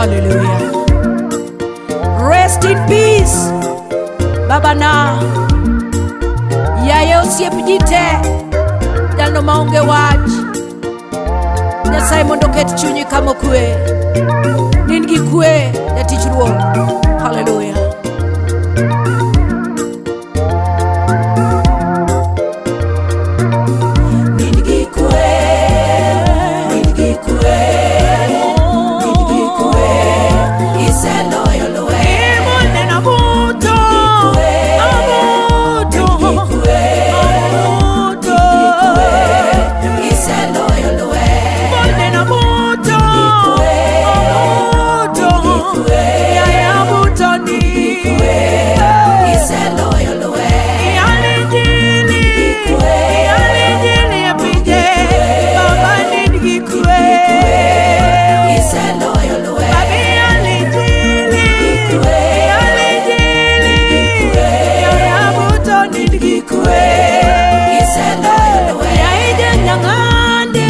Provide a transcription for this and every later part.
Hallelujah. Rest in peace, babana. Yaye osiep ji te, jalno maonge wach. Nyasaye mondo oket chunyi kama okwe. Nind gi kwe, jatich Ruoth. Hallelujah. Nind gi kwe, nind gi kwe, nind gi kwe, iseloyo lweny. Imoneno abuto, abuto, abuto, iseloyo lweny. Imoneno abuto, abuto, yaye abuto ni. Iseloyo lweny. Yale injili, yale injili e pinje, baba nind gi kwe. Iseloyo lweny. Babi yale injili, yale injili, yaye abuto nind gi kwe. Iseloyo lweny. Yaye janyang'ande,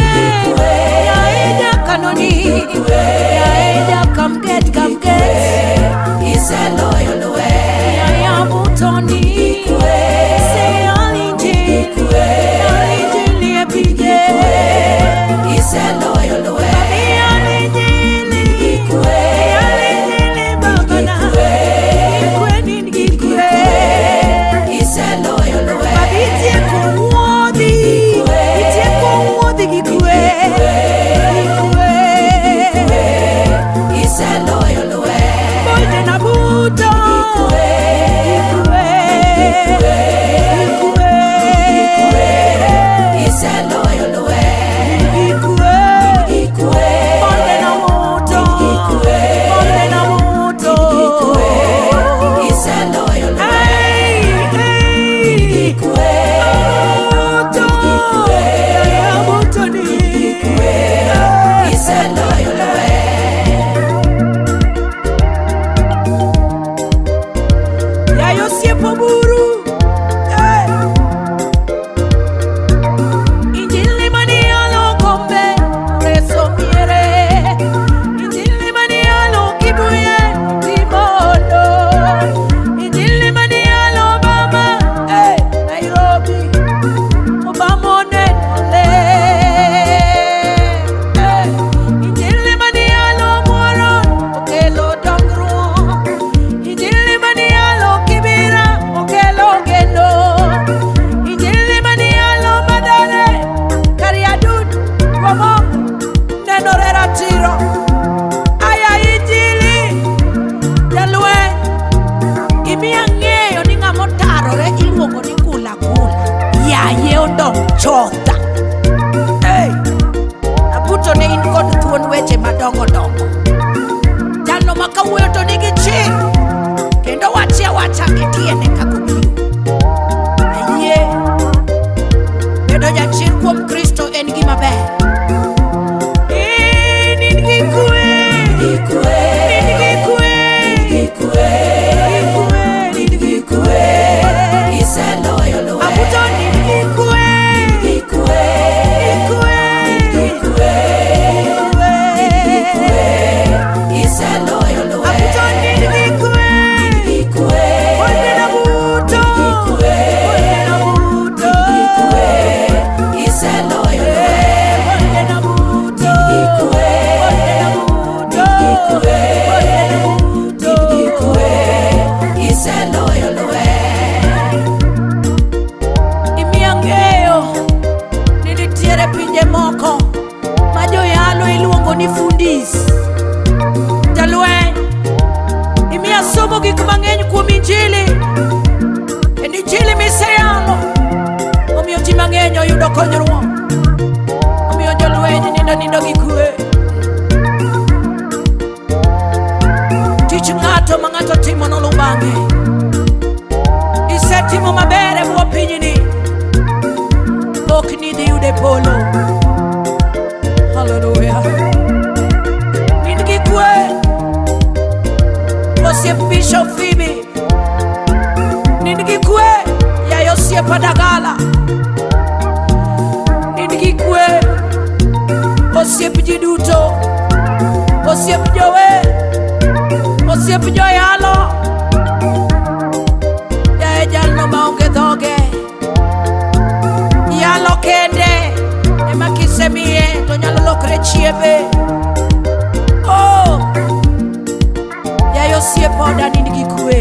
yaye jakanoni, yaye jakamget kamget. Iseloyo lweny. Yaye abutoni, se yale injili, yale injili e pinje. Iseloyo lweny. Babi yale injili, yale injili babana, gikwe nind gikwe. Iseloyo lweny. Babi itieko wuodhi, itieko wuodhi gi kwe, gi kwe. Iseloyo lweny. Bonde na buto, gikwe, gikwe, Iseloyo lweny. gikwe. Gikwe. Bonde na buto, bonde na buto. Iseloyo lweny. Hey, hey. Gikwe. Abuto, abuto ni. Iseloyo lweny. Yaye osiep oburu, eh. Injili maniyalo Gombe reso miere. Injili maniyalo Kibuye timondo. Injili maniyalo Obama, eh, Nairobi Obama onenole. Eh, Injili maniyalo Moro okelo dongruok. Injili maniyalo Kibera okelo geno. Injili maniyalo Mathare, Kariadut, Wamongo nenore ratiro. Aya injili jalweny, imiya ng'eyo ni ng'ama otarore iluongo ni kula kula. Yaye odong' chotha. Hey, Abuto ne in kod thuon weche madongo dongo. Jalno ma kawuoyo to nigi chir kendo wache awacha gi tiende kaka obiro. Ayie, bedo jachir kuom Kristo en gima ber. In in gi kwe, Gikwe. in gi kwe, Gikwe. gi kwe, in gi kwe. Iseloyo lweny. Abuto in gi kwe, Gikwe. gi kwe, Gikwe. gi kwe. Iseloyo lweny. Abuto in gi kwe, Gikwe. onde na buto, Gikwe. onde na buto. Gikwe. Iseloyo lweny. Onde na buto, Gikwe. onde na buto, Gikwe. onde na buto. Gikwe. Iseloyo lweny. Imiya ng'eyo ni nitiere pinje moko ma joyalo iluongo ni fundis. Jalweny, imiya somo gik mang'eny kuom injili, kendo injili miseyalo omiyo ji mang'eny oyudo konyruok, omiyo jolweny nindo nindo gi kwe. Tich ng'ato ma ng'ato timo noluw bang'e. Isetimo maber e bwo pinyni, pok nidhi yudo e polo. Haleluya. Nind gi kwe, osiep Bishop Phoebe. Nind gi kwe, yaye osiepa Dagala. Nind gi kwe, osiep ji duto, osiep jower. Osiep joyalo, yaye jalno maonge dhoge, yalo kende ema kisemiye to nyalo lokre chiembe. Oh, yaye osiep oda, nind gi kwe.